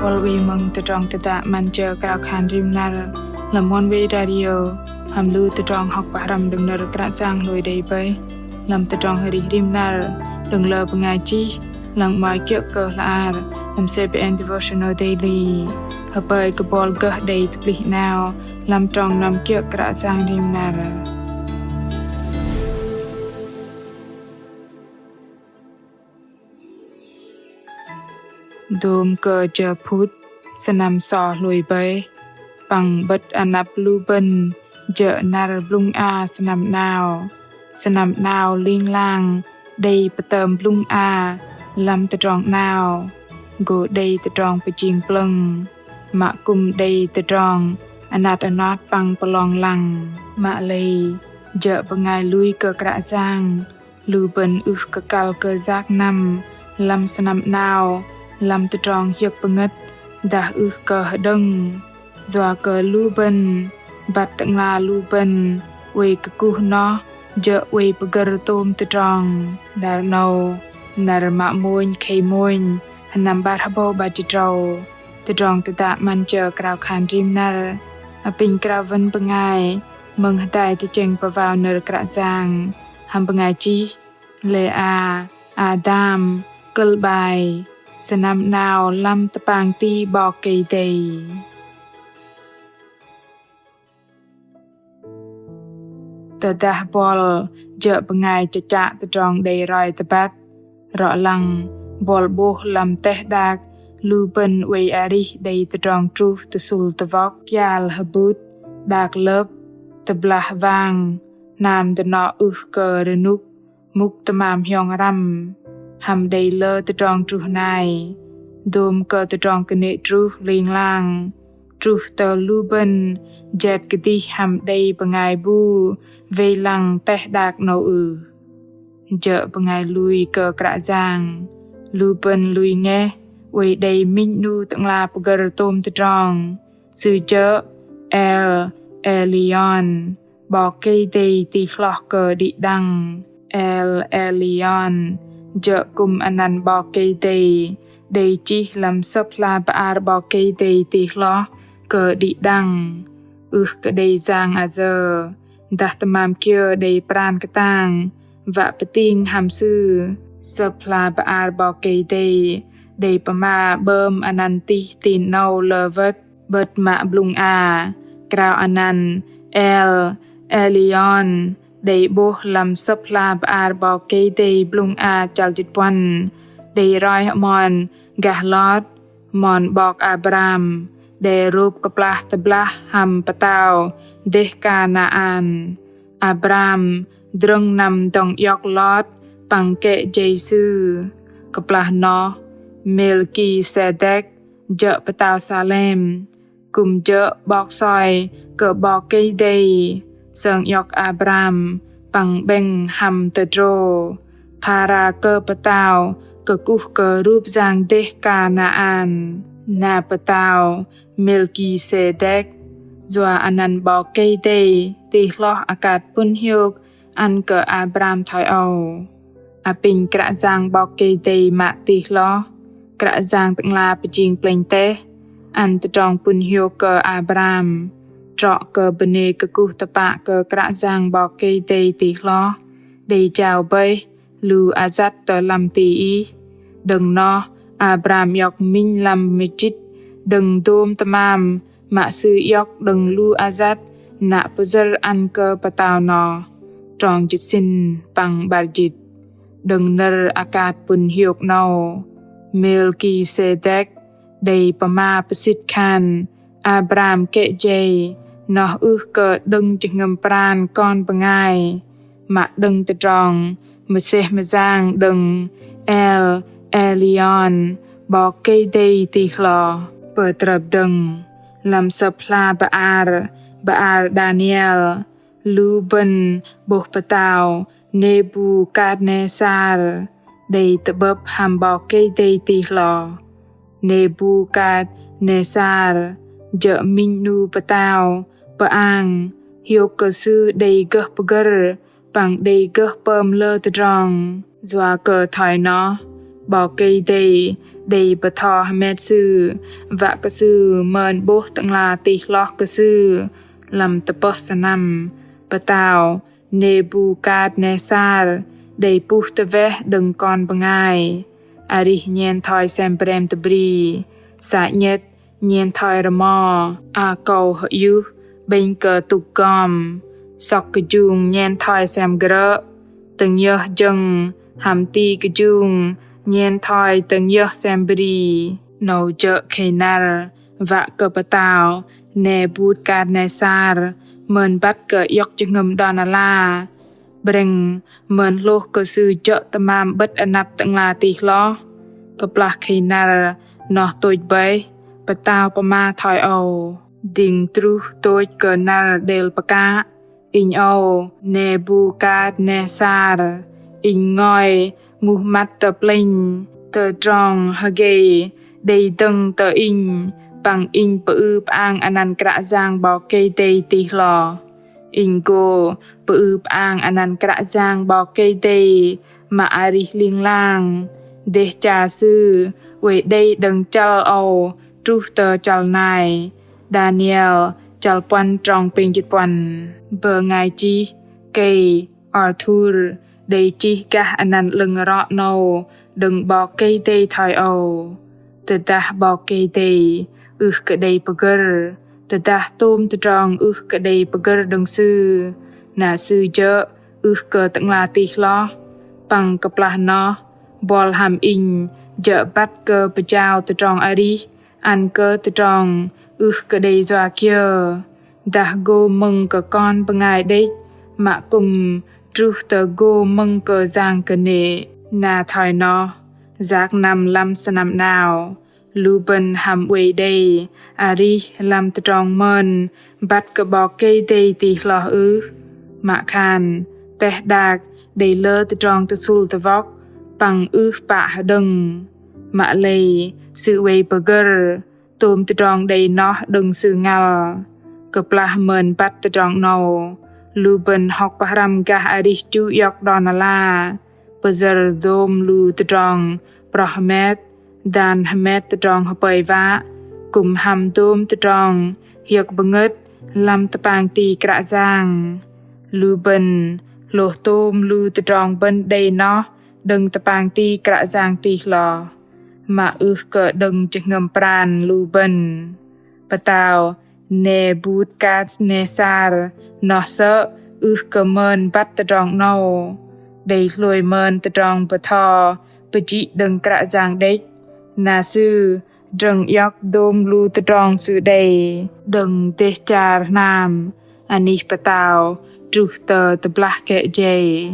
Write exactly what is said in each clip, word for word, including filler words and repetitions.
Buăl oei mơ̆ng tơdrong tơdă 'Măn Jơ Krao Khan Rim Năr lăm Oneway Radio, hăm lu tơdrong hŏk pơhrăm đơ̆ng nơ̆r Kră Yang hlôi đei bơih lăm tơdrong arih rim năr đơ̆ng lơ bơngai chih, lăng 'mơ̆i kiơ̆ kơ hla ar lăm C B N Devotional Daily. Hơpơi kơ buăl gơh đei tơplih 'nao lăm trong năm kiơ̆ Kră Yang rim năr. Dôm kơ jơ phŭt sơnăm sô hlôi bơih, păng 'bơ̆t anăp lu bơ̆n jơ̆ năr blŭng a sơnăm 'nao. Sơnăm 'nao ling lang đei pơtơm blŭng a lăm tơdrong 'nao, gô đei tơdrong pơjing plơ̆ng, mă kư̆m đei tơdrong anat anot păng pơlong lăng. Mă lei jơ̆ bơngai lui kơ Kră Yang, lu bơ̆n ưh kơ kăl kơ yak năm lăm sơnăm 'nao lăm tơdrong hiơ̆k pơngơ̆t dah ưh kơ hơđơ̆ng. Yua kơ lu bơ̆n băt Tơ'ngla lu bơ̆n oei kơkuh noh jơ̆ oei pơgơ̆r tôm tơdrong. Năr 'nâu, năr mă mônh khei mônh, sơnăm 'bar hơbâu 'bar jĭt tơdrâu, tơdrong tơdă 'Măn Jơ Krao Khan Rim Năr apinh krao wăn bơngai mơ̆ng hơdai tơchĕng pơwao nơ̆r Kră Yang hăm bơngai chih Lê A Adam, kơ̆l 'bai: Sơnăm 'nao lăm tơpang ti 'Bok Kei-Dei. Tơdah buăl jơ̆ bơngai chă chă tơdrong đei roi tơbăt, rŏ lăng buăl 'bôh lăm teh đak lu bơ̆n oei arih đei tơdrong truh tơsŭl tơwŏk, kial hơbŭt, đak lơ̆p, tơblah wang, hnam dơnŏ ưh kơ rơnŭk, mŭk tơmam hiong răm, hăm đei lơ tơdrong truh nai. Dôm kơ tơdrong kơnê̆ truh ling lang truh tơ lu bơ̆n jet kơdih hăm đei bơngai bu wei lăng teh đak 'nâu ưh? Jơ̆ bơngai lui kơ Kră Yang, lu bơ̆n lui ngeh oei đei minh 'nu Tơ'ngla pơgơ̆r tôm tơdrong. Sư jơ̆ El Elyon, 'Bok Kei-Dei tih hloh kơ đĭ đăng. El Elyon jơ̆ kư̆m anăn 'Bok Kei-Dei đei chih lăm Sơ̆p hla bơar 'Bok Kei-Dei tih hloh kơ đĭ đăng, ưh kơ đei yang ayơ dah tơmam kiơ đei pran kơtang wă pơting hăm Sư. Sơ̆p hla bơar 'Bok Kei-Dei đei pơma 'bơm anăn tih tin 'nâu lơ wơ̆t, 'bơ̆t mă blŭng a krao anăn El Elyon đei 'bôh lăm Sơ̆p hla bơar 'Bok Kei-Dei blŭng a chăl jĭt puăn, đei roi hơmon gah Lot, mon 'bok Abram, đe rôp kơplah tơblah hăm pơtao dêh Kanaan. Abram drơ̆ng năm dŏng iŏk Lot păng kĕ jei sư. Kơplah noh, Melkisedek jơ̆ pơtao Salem, kư̆m jơ̆ 'bok soi kơ 'Bok Kei-Dei, sơng iŏk Abram păng 'bĕng hăm tơdrô phara kơ pơtao kơkuh kơ rup yang dêh Kanaan. Na pơtao Melkisedek, yua anăn 'Bok Kei-Dei tih hloh akat pŭn hiôk ăn kơ Abram thoi âu. Apinh Kră Yang 'Bok Kei-Dei mă tih hloh, Kră Yang Tơ'ngla pơjing plĕnh teh, ăn tơdrong pŭn hiôk kơ Abram, trŏ kơ bơnê kơkuh tơpă kơ Kră Yang 'Bok Kei-Dei tih hloh, đei jao bơih lu ayăt tơ lăm ti ih. Đơ̆ng noh, Abram iŏk minh lăm mơjĭt đơ̆ng dôm tơmam mă sư iŏk đơ̆ng lu ayăt nă pơyơ̆r ăn kơ pơtao noh. Trong jĭt sĭn păng 'bar jĭt. Đơ̆ng nơ̆r akat pŭn hiôk 'nâu, Melkisedek đei pơma pơsĭt khan Abram kĕ jei noh ưh kơ đơ̆ng jơhngơ̆m pran kon bơngai, mă đơ̆ng tơdrong mơsêh mơyang đơ̆ng El Elyon, 'Bok Kei-Dei tih hloh. Pơtrơp dơ̆ng, lăm Sơ̆p hla bơar, bơar Đaniel, lu bơ̆n 'bôh pơtao Nebukatnesar đei tơ'bơ̆p hăm 'Bok Kei-Dei tih hloh. Nebukatnesar jơ̆ minh 'nu pơtao pơang hiôk kơ sư đei gơh pơgơ̆r păng đei gơh pơm lơ tơdrong. Yua kơ thoi noh, 'Bok Kei-Dei đei bơtho hơmet sư, wă kơ sư mơn 'bôh tơ'ngla tih hloh kơ sư. Lăm tơpơh sơnăm, pơtao Nebukatnesar đei puh tơweh đơ̆ng kon bơngai. Arih nhen thoi sem brem tơbri, sa 'nhĕt nhen thoi rơmo, akâu hơyuh 'bĕnh kơ tŭk gom, sŏk kơjung nhen thoi sem grơ̆, tơ'ngơh jơ̆ng hăm ti kơjung nhen thoi tơ'ngơh sem bri. 'Nâu jơ̆ khei năr wă kơ pơtao Nebukatnesar mơn băt kơ iŏk jơhngơ̆m đon ala. Brĕng mơn hlôh kơ sư jơ̆ tơmam 'bơ̆t anăp tơ'ngla tih hloh. Kơplah khei năr noh tôch bơih, pơtao pơma thoi âu: Dĭng truh tôch kơ năr đêl pơkă. Inh âu Nebukatnesar, inh ngôi muh măt tơ plĕnh, tơdrong hơgei đei dơ̆ng tơ inh, păng inh pơư pơang anăn Kră Yang 'Bok Kei-Dei tih hloh. Inh gô pơư pơang anăn Kră Yang 'Bok Kei-Dei mă arih ling lang. Dêh char Sư oei đei đơ̆ng chăl âu truh tơ chăl nai. Daniel chăl puăn trong pêng jĭt puăn. Bơngai chih Kay Arthur đei chih gah anăn 'lơ̆ng rŏ 'nâu đơ̆ng 'Bok Kei-Dei thoi âu: Tơdah 'Bok Kei-Dei ưh kơ đei pơgơ̆r, tơdah tôm tơdrong ưh kơ đei pơgơ̆r đơ̆ng Sư, na Sư jơ̆ ưh kơ tơ'ngla tih hloh, păng kơplah noh buăl hăm inh jơ̆ băt kơ pơjao tơdrong arih ăn kơ tơdrong ưh kơ đei yua kiơ, dah gô mơ̆ng kơ kon bơngai đĕch mă kư̆m truh tơ gô mơ̆ng kơ yang kơnê̆. Na thoi noh, yak năm lăm sơnăm 'nao, lu bơ̆n hăm oei đei arih lăm tơdrong mơn băt kơ 'Bok Kei-Dei tih hloh ưh? Mă khan teh đak đei lơ tơdrong tơsŭl tơwŏk păng ưh pă hơđơ̆ng. Mă lei Sư oei pơgơ̆r tôm tơdrong đei noh đơ̆ng Sư ngăl. Kơplah mơn băt tơdrong 'nâu, lu bơ̆n hŏk pơhrăm gah arih chu iŏk đon ala, pơyơ̆r dôm lu tơdrong proh hơmet, dan hơmet tơdrong hơpơi wă, kư̆m hăm dôm tơdrong hiơ̆k bơngơ̆t lăm tơpang ti Kră Yang. Lu bơ̆n hlôh tôm lu tơdrong bơ̆n đei noh đơ̆ng tơpang ti Kră Yang tih hloh, mă ưh kơ đơ̆ng jơhngơ̆m pran lu bơ̆n. Pơtao Nebukatnesar noh sơ̆ ưh kơ mơn băt tơdrong 'nâu. Đei hlôi mơn tơdrong bơtho pơjĭ đơ̆ng Kră Yang đĕch, na sư drơ̆ng iŏk dôm lu tơdrong sư đei đơ̆ng dêh char hnam. Anih pơtao truh tơ tơblah kĕ jei.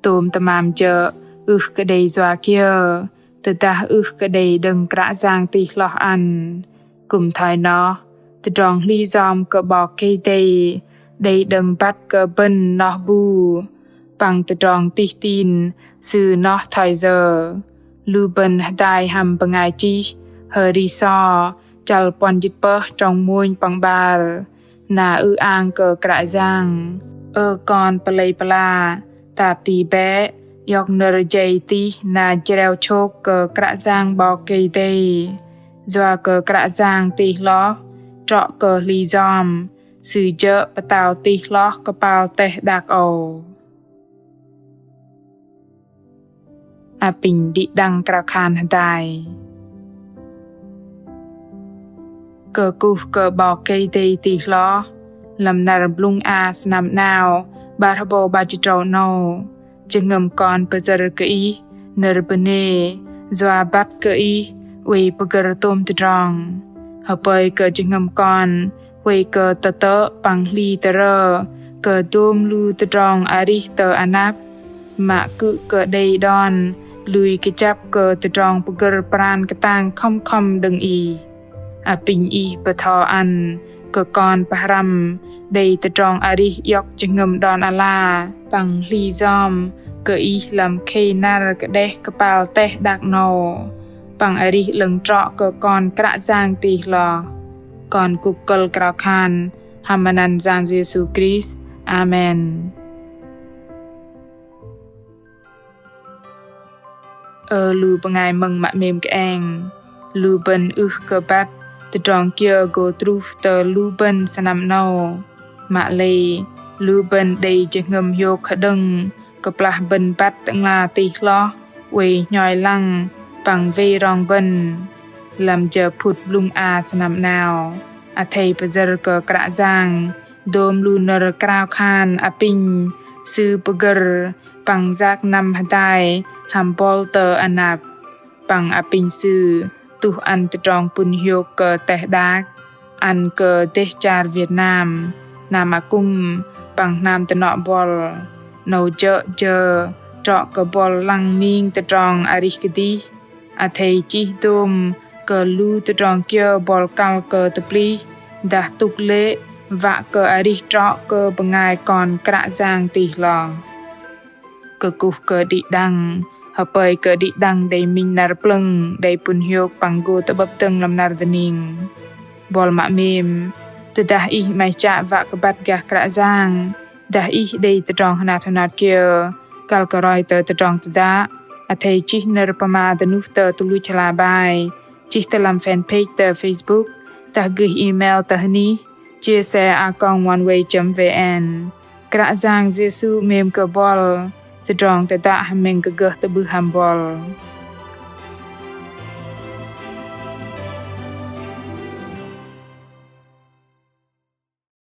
Tôm tơmam jơ̆ ưh kơ đei yua kiơ, tơdah ưh kơ đei đơ̆ng Kră Yang tih hloh ăn. Kư̆m thoi noh, tơdrong hli yom kơ 'Bok Kei-Dei đei đơ̆ng băt kơ bơ̆n noh bu, păng tơdrong tih tin Sư noh thoi yơ. Lu bơ̆n hơdai hăm bơngai chih Hơri So, chăl puăn jĭt pơh trong mônh păng 'bar. Na ư-ang kơ Kră Yang. Ơ kon pơlei pơla, tap ti bĕ, iŏk nơ̆r jei tih na jreo chôk kơ Kră Yang 'Bok Kei-Dei. Yua kơ Kră Yang tih hloh, trŏ kơ hli yom, Sư jơ̆ pơtao tih hloh kơpal teh đak âu. Apinh đĭ đăng krao khan hơdai. Kơkuh kơ 'Bok Kei-Dei tih hloh, lăm năr blŭng a sơnăm 'nao 'bar hơbâu 'bar jĭt tơdrâu 'nâu, jơhngơ̆m kon pơyơ̆r kơ Ih nơ̆r bơnê, yua băt kơ Ih oei pơgơ̆r tôm tơdrong. Hơpơi kơ jơhngơ̆m kon huay kơ tơtơ̆ păng hli tơrơ kơ dôm lu tơdrong arih tơ anăp, mă kư̆m kơ đei đon lui kơjăp kơ tơdrong pơgơ̆r pran kơtang khŏm khŏm đơ̆ng Ih. Apinh Ih bơtho ăn kơ kon pơhrăm đei tơdrong arih iŏk jơhngơ̆m đon ala păng hli yom kơ Ih lăm khei năr kơđeh kơpal teh đak 'nâu, păng arih 'lơ̆ng trŏ kơ kon Kră Yang tih hloh. Kon kŭk kơ̆l krao khan hăm anăn Yang Yêsu Krist. Amen. Ơ lu bơngai mơ̆ng mă 'mêm kơeng, lu bơ̆n ưh kơ băt tơdrong kiơ gô truh tơ lu bơ̆n sơnăm 'nâu. Mă lei lu bơ̆n đei jơhngơ̆m hiôk hơđơ̆ng kơplah bơ̆n băt Tơ'ngla tih hloh oei hnhoi lăng păng wei rong bơ̆n. Lăm jơ phŭt blŭng a sơnăm 'nao, athei pơyơ̆r kơ Kră Yang dôm lu nơ̆r krao khan apinh Sư pơgơ̆r păng yak năm hơdai hăm bol tơ anăp. Păng apinh Sư tuh ăn tơdrong pŭn hiôk kơ teh đak, ăn kơ dêh char Việt Nam, hnam akŭm păng hnam tơnŏ bol. 'Nâu jơ̆ jơ trŏ kơ bol lăng ming tơdrong arih kơdih, athei chih dôm kơ lu tơdrong kiơ bol kăl kơ tơplih dah tŭk lê̆ wă kơ arih trŏ kơ bơngai kon Kră Yang tih hloh. Kơkuh kơ đĭ đăng, hơpơi kơ đĭ đăng đei minh năr plơ̆ng đei pŭn hiôk păng gô tơ'bơ̆p dơ̆ng lăm năr dơning. Bol mă 'mêm, tơdah ih 'maih chă wă kơ băt gah Kră Yang, dah ih đei tơdrong hơnat hơnat kiơ kăl kơ roi tơ tơdrong tơdă, athei chih nơ̆r pơma dơnuh tơ tơluch hla bơar, chih tơ lăm fanpage tơ Facebook, dah gơih email tơ hơnih chia sẻ a còng oneway chấm vn. Kră Yang Yêsu 'mêm kơ bol. Tơdrong tơdă hơmĕng kơ gơh tơ'bưh hăm bol.